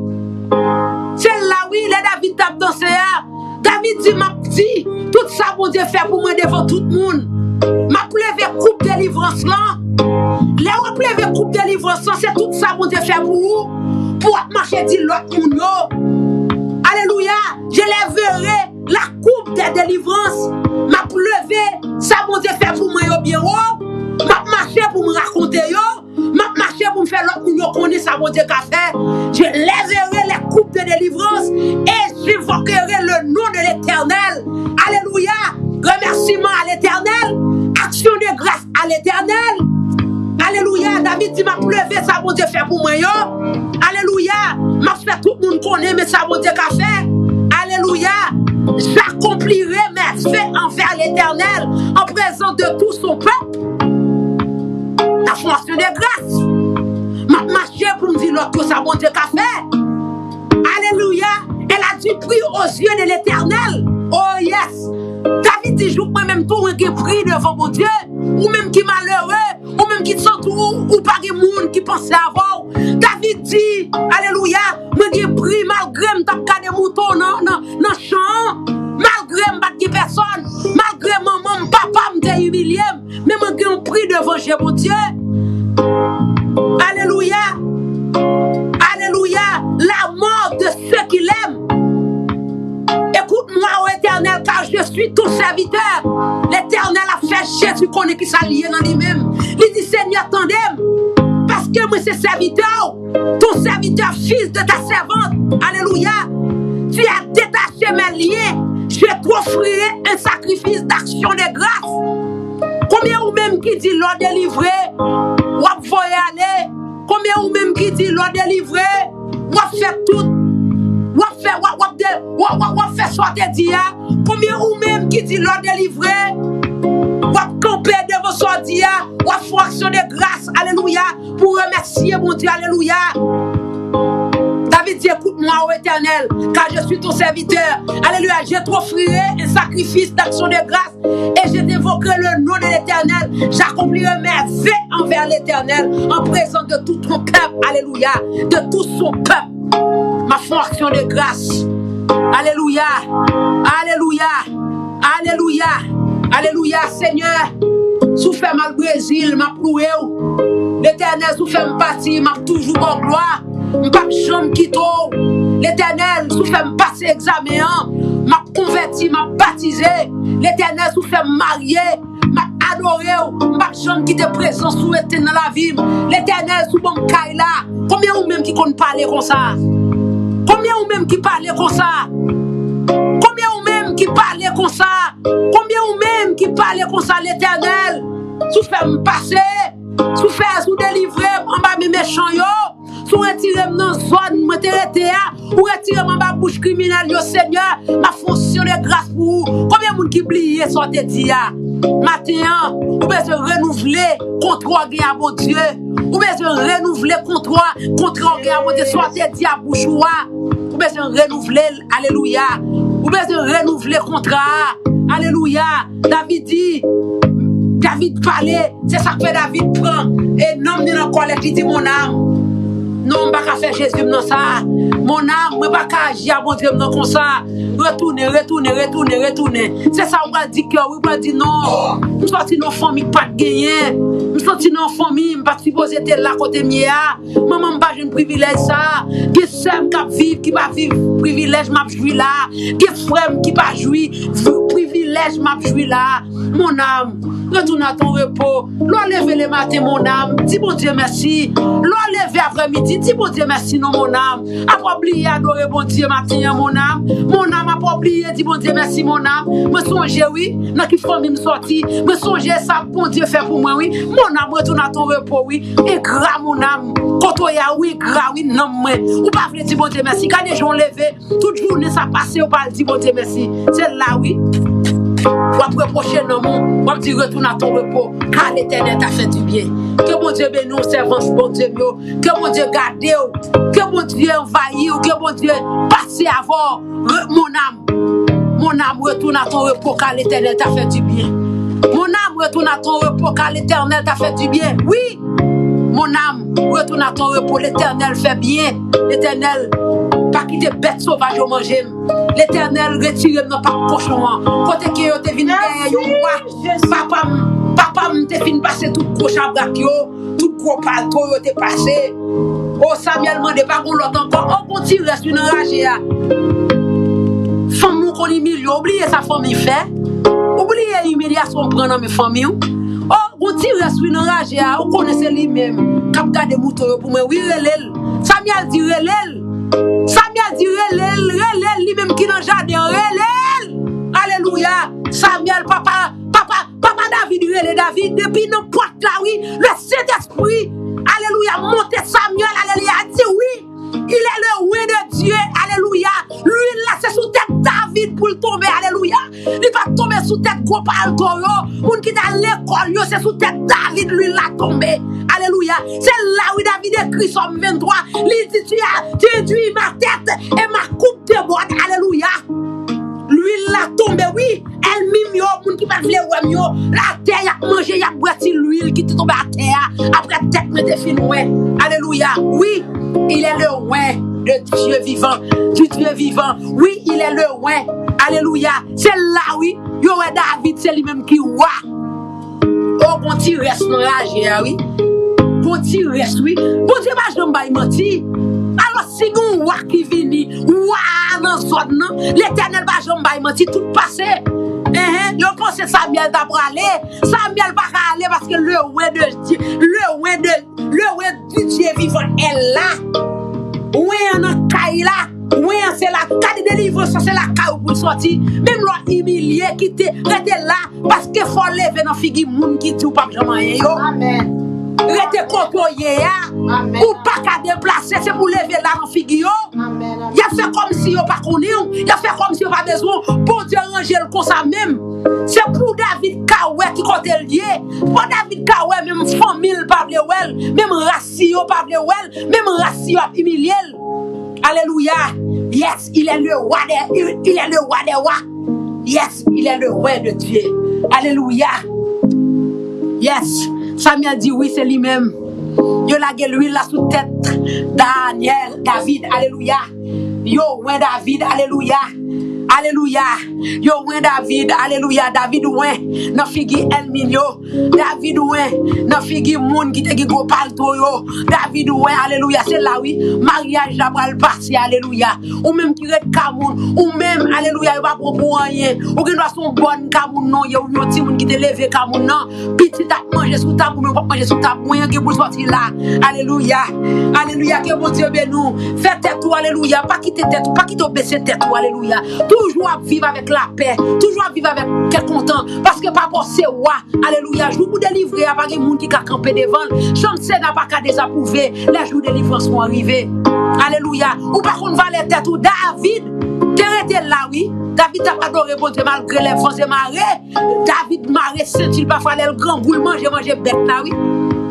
Se la wi, lè David t ap danse a, David di, m ap di tout sa Bondye fè pou mwen devan tout moun. M ap leve koup delivrans lan. Lè w ap leve koup delivrans lan, se tout sa Bondye fè pou ou, pou w ap mache di lòt moun yo. Alelouya! J'élèverai la coupe des délivrances. M ap leve sa Bondye fè pou mwen yo byen wo. M ap mache pou m rakonte yo. M ap mache pou m fè lòt moun yo konnen sa Bondye ka fè. J'élèverai les coupes de délivrance et j'invoquerai le nom de l'Éternel. Alelouya! Remèsiman a Letènèl, aksyon de gras a Letènèl. Alelouya! David di, m ap leve sa Bondye fè pou mwen yo. Alelouya! M ap fè tout moun konnen men sa Bondye ka fè. Alelouya! J'accomplirai merveilles envers l'Éternel en présence de tout son peuple. Sa fè yon aksyon de gras. M ap mache pou m di lòt yo sa Bondye ka fè. Alelouya. Elle a du prix aux yeux de l'Éternel. Oh yes. David di, jouk mwen menm tou, mwen gen pri devan Bondye. Ou menm ki malere, ou menm ki santi ou, ou pa gen moun ki panse avè w. David di, alelouya, mwen gen pri malgre m t ap gade mouton nan, nan, nan chan an. Malgre m pa t gen pèsòn, malgre manman m, papa m te imilye m, men mwen gen yon pri devan je Bondye. Alelouya. Alelouya. La mort de ceux qu'il aime. Écoute-moi, ô Éternel, car je suis ton serviteur. Letènèl ap fè Jezi konnen ki sa l ye nan li menm. Li di, Senyè, tande m, paske mwen se sèvitè w, ton serviteur, fils de ta servante. Alelouya. Tu as détaché mes liens. Je t'offrirai un sacrifice d'action de grâce. Konbyen ou menm ki di lè w delivre, w ap voye ale? Konbyen ou menm ki di lè w delivre, w ap fè tout, w ap fè, w ap, w ap de, w ap, w ap, w ap fè sa w te di a? Konbyen ou menm ki di lè w delivre, w ap kanpe devan sa w di a, w ap fè yon aksyon de gras, alelouya, pou remèsye Bondye, alelouya? David di, écoute-moi, ô Éternel, car je suis ton serviteur. Alelouya, je t'offrirai un sacrifice d'action de grâce. Et je t'invoquerai le nom de l'Éternel. J'accomplirai merveilles envers l'Éternel en présence de tout ton peuple. Alelouya. De tout son peuple. M ap fè yon aksyon de gras. Alelouya. Alelouya. Alelouya. Alelouya, Senyè. Si w fè m al Brezil, m ap louwe w. Letènèl, si w fè m pati, m ap toujou ba w glwa. M p ap janm kite w. Letènèl, si w fè m pase egzamen an, m ap konvèti, m ap batize. Letènèl, si w fè m marye, m ap adore w. M p ap janm kite prezans ou etenn nan lavi m. Letènèl, si w ban m kay la, konbyen ou menm ki konn pale konsa? Konbyen ou menm ki pale konsa? Konbyen ou menm ki pale konsa? Konbyen ou menm ki pale konsa, Letènèl? Si w fè m pase, si w fè, si w delivre m anba men mechan yo, si w retire m nan zòn mwen te rete a, ou retire m anba bouch kriminèl yo, Senyè, m ap fè yon aksyon de gras pou ou. Konbyen moun ki bliye sa w te di a? Maten an, ou bezwen renouvle kontra w gen a Bondye. Ou bezwen renouvle kontra, kontra w gen a Bondye. Sa w te di a bouch ou a, ou bezwen renouvle l. Alelouya. Ou bezwen renouvle kontra a. Alelouya. David di, David pale, se sa k fè David pran e nanm li nan kòlèt, li di, mon âme, Non, m pa ka fè Jezi m nan sa. Mon âme, mwen pa ka aji a Bondye m nan konsa. Retounen, retounen, retounen, retounen. Se sa ou pral di kè w, ou pral di non. M sòti nan fanmi k pa t genyen. M sòti nan fanmi, m pa t sipoze te la kote m ye a. Manman m pa jwenn privilèj sa. Gen sè m k ap viv, ki pa viv privilèj m ap jwi la. Gen frè m ki pa jwi privilèj m ap jwi la. Mon âme, retourne à ton repos. Lè w leve le maten, mon âme, di Bondye mèsi. Lè w leve aprèmidi, di Bondye mèsi non, mon âme. Apa w bliye adore Bondye maten an, mon âme. Mon âme, apa w bliye di Bondye mèsi, mon âme. Mwen sonje, wi, nan ki fanmi m sòti. Mwen sonje sa Bondye fè pou mwen, wi. Mon âme, retourne à ton repos, wi. Engra, mon âme. Kote w ye a, wi, engra, wi, nanm mwen. Ou pa vle di Bondye mèsi. Gade jan w leve. Tout jounen sa pase, ou pa al di Bondye mèsi. Se la, wi. W ap repwoche nanm ou, w ap di, retourne à ton repos, car l'Éternel t'a fait du bien. Ke Bondye beni w, sèvant Bondye m yo. Ke Bondye gade w. Ke Bondye anvayi w. Ke Bondye pase avè w. Re- mon âme, mon âme, retourne à ton repos, car l'Éternel t'a fait du bien. Mon âme, retourne à ton repos, car l'Éternel t'a fait du bien. Wi, mon âme, retourne à ton repos. Letènèl fè byen. Letènèl pa kite bèt sovaj yo manje m. Letènèl retire m nan pak kochon an. Kote ke yo te vin dèyè yon mwa. Papa m, papa m te fin pase tout gwo chabrak yo, tout gwo palto yo te pase. O, Samyèl mande, pa gon lòt ankò? O, gon ti rès wi nan raje a. Fanmi w konn imilye w, ou bliye sa fanmi fè? Ou bliye imilyasyon w pran nan men fanmi w? O, gon ti rès wi nan raje a, ou konnen se li menm k ap gade mouton yo pou mwen. Wi, rele l. Samyèl di, rele l. Samyèl di, rele l, rele l, li menm ki nan jaden an, rele l. Alelouya. Samyèl, papa, papa, papa David rele David depi nan pòt la, wi. Le Sentespri, alelouya, monte Samyèl, alelouya, di wi. Il est le oint de Dieu, alelouya. Lwil la, se sou tèt David pou l tonbe, alelouya. Li pa t tonbe sou tèt gwo palto yo. Moun ki t al lekòl yo, se sou tèt David lwil la tonbe. Alelouya. Se la, wi, David ekri Sòm venntwa. Li di, tu as, tu induis ma tête et ma coupe déborde. Alelouya. Lwil la tonbe, wi. Ènmi m yo, moun ki pa t vle wè m yo, atè y ap manje, y ap bwè ti lwil ki te tonbe atè a. Apre tèt mwen te fin wè. Alelouya. Wi, il est le oint de Dieu vivant, du Dieu vivant. Wi, il est le oint. Alelouya. Se la, wi, yo wè David, se li menm ki wa. O, gon ti rès nan raje a, wi. Gon ti rès, wi. Bondye pa janm bay manti. Alò, si gon wa ki vini, wa a nan zòn nan, Letènèl pa janm bay manti, tout pase. Enhen, yo panse Samyèl ta prale. Samyèl pa ka ale paske le oint de Dieu, le oint de, le oint du Dieu vivant est là. Oint an nan kay la. Oint an se la, gade delivrans lan, se lakay ou pou l sòti. Menm lè w imilye, kite, rete la, paske fò w leve nan figi moun ki di w p ap janm anyen yo. Amèn. Rete kote w ye a. Amèn. Ou pa ka deplase, se pou w leve la nan figi yo. Amèn, amèn. Y ap fè kòmsi yo pa konnen w, y ap fè kòmsi yo pa bezwen w. Bondye ranje l konsa menm. Se pou David ka wè ki kote l ye. Pou David ka wè menm fanmi l pa vle wè l, menm ras li yo pa vle wè l, menm ras li yo ap imilye l. Alelouya. Yes, il est le roi des, il, il est le roi des rois. Yes, il est le oint de Dieu. Alelouya. Yes. Samyèl di wi, se li menm. Yo lage lwil la sou tèt Danyèl, David. Alelouya. Yo oint David. Alelouya. Alelouya. Yo oint David. Alelouya. David oint nan figi ènmi l yo. David oint nan figi moun ki te gen gwo palto yo. David oint, alelouya, se la wi, maryaj la pral pase, alelouya. Ou menm ki ret ka moun, ou menm, alelouya, yo pa pran pou anyen. Ou gen dwa se yon bòn ka moun non ye, ou yon timoun ki te leve ka moun nan. Pitit ap manje sou tab ou, men w p ap manje sou tab mwen, gen pou l sòti la. Alelouya. Alelouya, ke Bondye beni w. Fè tèt ou, alelouya, pa kite tèt ou, pa kite w bese tèt ou, alelouya. Toujou ap viv avèk lapè, toujou ap viv avèk kè kontan, paske papa w se wa. Alelouya. Jou pou delivre a, pa gen moun ki ka kanpe devan l. Chanm Sena pa ka dezapwouve lè jou delivrans ou an rive. Alelouya. Ou pa konn valè tèt ou. David te rete la, wi. David t ap adore Bondye malgre lè van se mare. David mare senti l pafwa lè l grangou, l manje, manje bèt la, wi.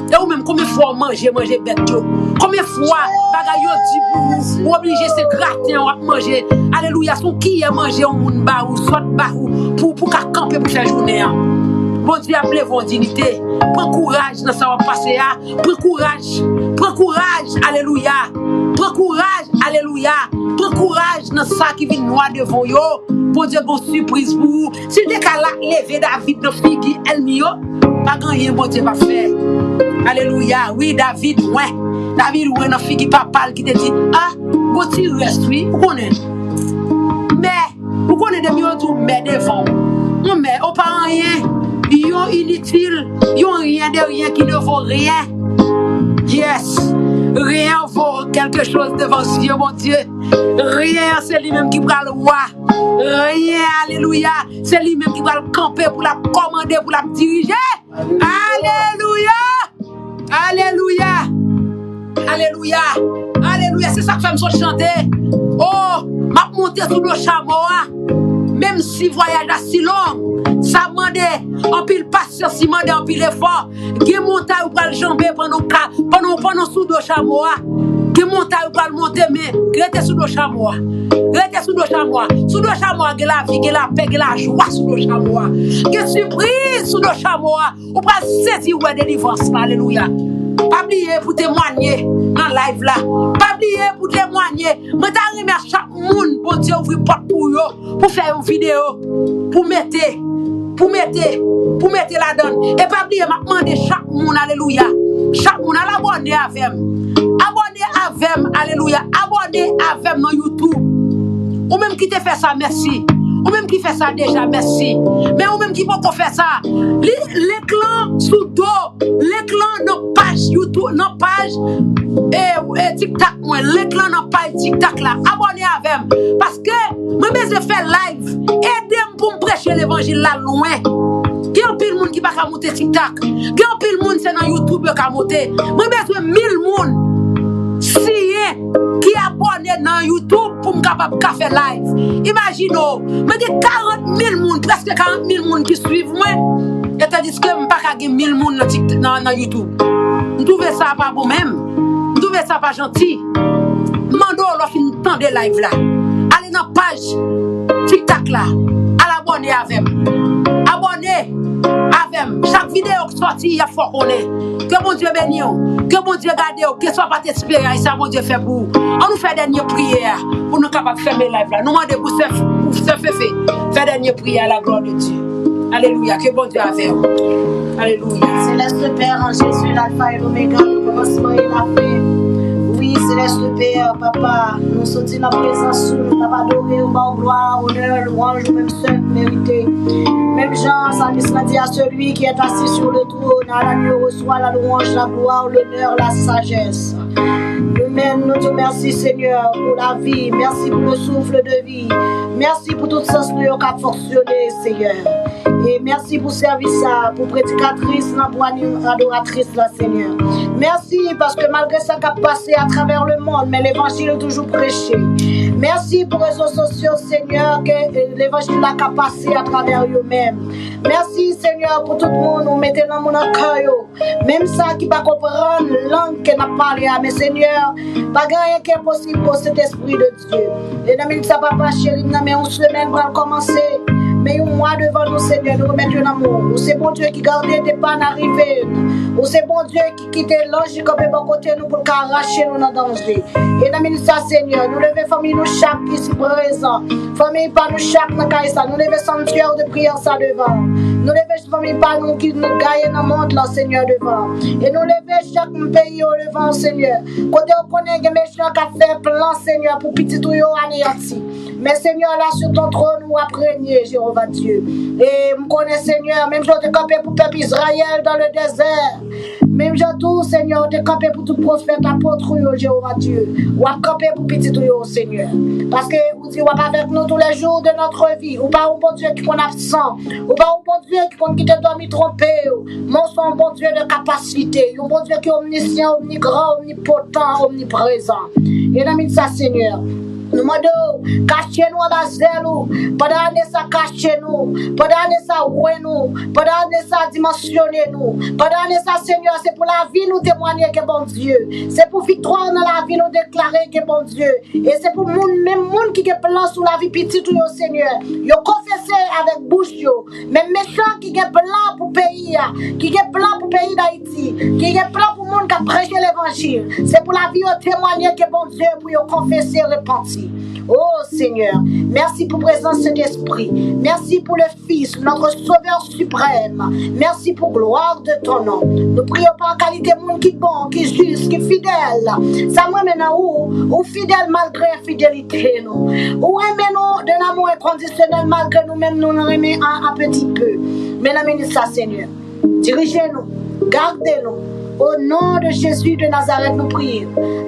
E ou menm, konbyen fwa w manje, manje bèt yo? Konbyen fwa bagay yo di pou ou, ou oblije se graten w ap manje? Alelouya, se yon kiyè manje yon moun ba ou, sòt ba ou, pou, pou ka kanpe pou fè jounen an. Bondye ap leve w an diyite. Pran kouraj nan sa w ap pase a. Pran kouraj. Pran kouraj, alelouya. Pran kouraj, alelouya. Pran kouraj nan sa ki vin nwa devan w yo. Bondye gon sipriz pou ou. Si l te ka la, leve David nan figi ènmi yo, pa gen anyen Bondye p ap fè. Alelouya. Wi, David wè. David wè nan figi papa l ki te di, a, gon ti rès, wi, ou konnen. Mè, ou konnen depi yo di w mè devan w. Yon mè, ou pa anyen. Yon initil, yon rien de rien qui ne vaut rien. Yes. Rien vaut quelque chose devant Dieu, mon Dieu. Rien, se li menm ki pral wa. Rien, alelouya. Se li menm ki pral kanpe pou l ap kòmande, pou l ap dirije. Alelouya. Alelouya. Alelouya. Alelouya. Se sa k fè m sot chante. Oh, m ap monte sou do chamo a. Menm si vwayaj la si long, sa mande anpil pasyans, li mande anpil efò. Gen montay ou pral janbe pandan w ka, pandan, pandan w sou do chamo a. Gen montay ou pral monte, men rete sou do chamo a. Rete sou do chamo a. Sou do chamo a, gen lavi, gen lapè, gen lajwa sou do chamo a. Gen sipriz sou do chamo a. Ou pral sezi wè delivrans la, alelouya. Pa bliye pou temwanye nan live la. Pa bliye pou temwanye. Mwen ta renmen a chak moun Bondye ouvri pòt pou yo, pou fè yon videyo, pou mete, pou mete, pou mete ladan l. E pa bliye, m ap mande chak moun, alelouya. Chak moun, al abòne avè m. Abòne avè m, alelouya. Abòne avè m nan YouTube. Ou menm ki te fè sa, mèsi. Ou menm ki fè sa deja, mèsi. Men ou menm ki poko fè sa, li, link lan sou do, link lan nan paj YouTube, nan paj, e, e, TikTok mwen, link lan nan paj TikTok la. Abòne avè m. Paske mwen bezwen fè live. Ede m pou m preche levanjil la lwen. Gen anpil moun ki pa ka monte TikTok. Gen anpil moun se nan YouTube yo ka monte. Mwen bezwen mil moun siyen ki abòne nan YouTube pou m kapab ka fè live. Imajine w, mwen gen karant mil moun, prèske karant mil moun ki swiv mwen. E tandiske m pa ka gen mil moun nan, Tik- nan, nan YouTube. M twouve sa pa bon menm. M twouve sa pa janti. M mande w lè w fin tande live la, ale nan paj TikTok la, al abòne avè m. Abòne avè m. Chak videyo k sòti, y ap fè w konnen. Ke Bondye beni w. Ke Bondye gade w. Keswa w pa t espere a, e sa Bondye fè pou ou. Ann nou fè dènye priyè a pou nou kapab fèmen live la. Nou mande pou sè, pou sè Fefe fè dènye priyè a, la gloire de Dieu. Alelouya. Ke Bondye avè w. Alelouya. Céleste Père, en Jésus, l'alpha et l'oméga, le commencement et la fin. Wi, Céleste Père, papa, nou soti nan prezans ou, nou t ap adore ou, ba w glwa, onè, lwanj ou menm sèl ou merite. Menm jan salmis la di, à celui qui est assis sur le trône, à l'agneau reçoit la louange, la gloire, l'honneur, la sagesse. Nou menm, nou di w mèsi, Senyè, pou lavi. Mèsi pou le souffle de vie. Mèsi pou tout sans nou yo k ap fonksyone, Senyè. E mèsi pou sèvis sa, pou predikatris lan, pou anim- adoratris la, Senyè. Mèsi paske malgre sa k ap pase atravè lemonn, men levanjil toujou preche. Mèsi pou rezo sosyo, Senyè, ke eh, levanjil la ka pase atravè yo menm. Mèsi, Senyè, pou tout moun ou mete lanmou nan kè yo. Menm sa ki pa konprann lang ke n ap pale a, men Senyè, pa gen anyen ki enposib pou Sentespri de Dye. E nan minit sa, papa cheri, m nan men yon semèn pral kòmanse. Men yon mwa devan nou, Senyè, nou remèt yo nan men w. Ou se Bondye ki gade depa n arive n. Ou se Bondye ki kite lanj li kanpe bò kote nou pou l ka rache nou nan danje. E nan minit sa, Senyè, nou leve fanmi nou chak ki si prezan. Fanmi pa nou chak nan kay sa. Nou leve santyè de priyè sa devan. Nou leve fanmi pa nou ki nou gaye nan mond lan, Senyè, devan. E nou leve chak peyi yo devan, Senyè. Kote w konnen gen mechan k ap fè plan, Senyè, pou pitit ou yo aneyanti. Men, Senyè, la sur ton trône, ou ap renye, Jewova Dye. E m konnen, Senyè, menm jan w te kanpe pou pèp Izrayèl dans le désert, menm jan tou, Senyè, ou te kanpe pou tout pwofèt, apot ou yo, Jewova Dye. W ap kanpe pou pitit ou yo, Senyè. Paske ou di w ap avèk nou tous les jours de notre vie. Ou pa yon Bondye ki konn absan. Ou pa yon Bondye ki konn kite dòmi twonpe w. Men w se yon Bondye de kapasite. Yon Bondye ki omnisyan, omnigran, omnipotan, omniprezan. E nan minit sa, Senyè, nou mande w, kache nou anba zèl ou. Pandan ane sa, kache nou. Pandan ane sa, wè nou. Pandan ane sa, dimansyone nou. Pandan ane sa, Senyè, se pou lavi nou temwanye ke Bondye. Se pou viktwa nan lavi nou deklare ke Bondye. E se pou moun, menm moun ki gen plan sou lavi pitit ou yo, Senyè, yo konfese avèk bouch yo. Men mechan ki gen plan pou peyi a, ki gen plan pou peyi Dayiti, ki gen plan pou moun k ap preche levanjil. Se pou lavi yo temwaye ke Bondye pou yo konfese, repanti. Oh Seigneur, merci pour présence Saint-Esprit. Merci pour le Fils, notre Sauveur suprême. Merci pour gloire de ton nom. Nou priye pa kalite moun ki bon, ki jis, ki fidèl. Sa m renmen nan ou, ou fidèl malgre enfidelite nou. Ou renmen nou d'un amour inconditionnel malgre nou menm nou renmen a, a petit peu. Men nan minit sa, Senyè, dirije nou, gade nou. Au nom de Jésus de Nazareth, nou priye.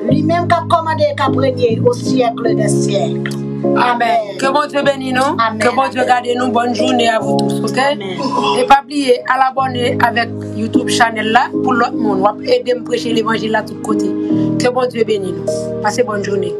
Li menm k ap kòmande e k ap renye au siècle des siècles. Amen. Ke Bondye beni nou. Amen. Ke Bondye gade nou. Bonne journée à vous tous, ok? Amen. E pa bliye al abòne avèk YouTube channel la pou lòt moun. W ap ede m preche levanjil la tout kote. Ke Bondye beni nou. Pase bonne journée.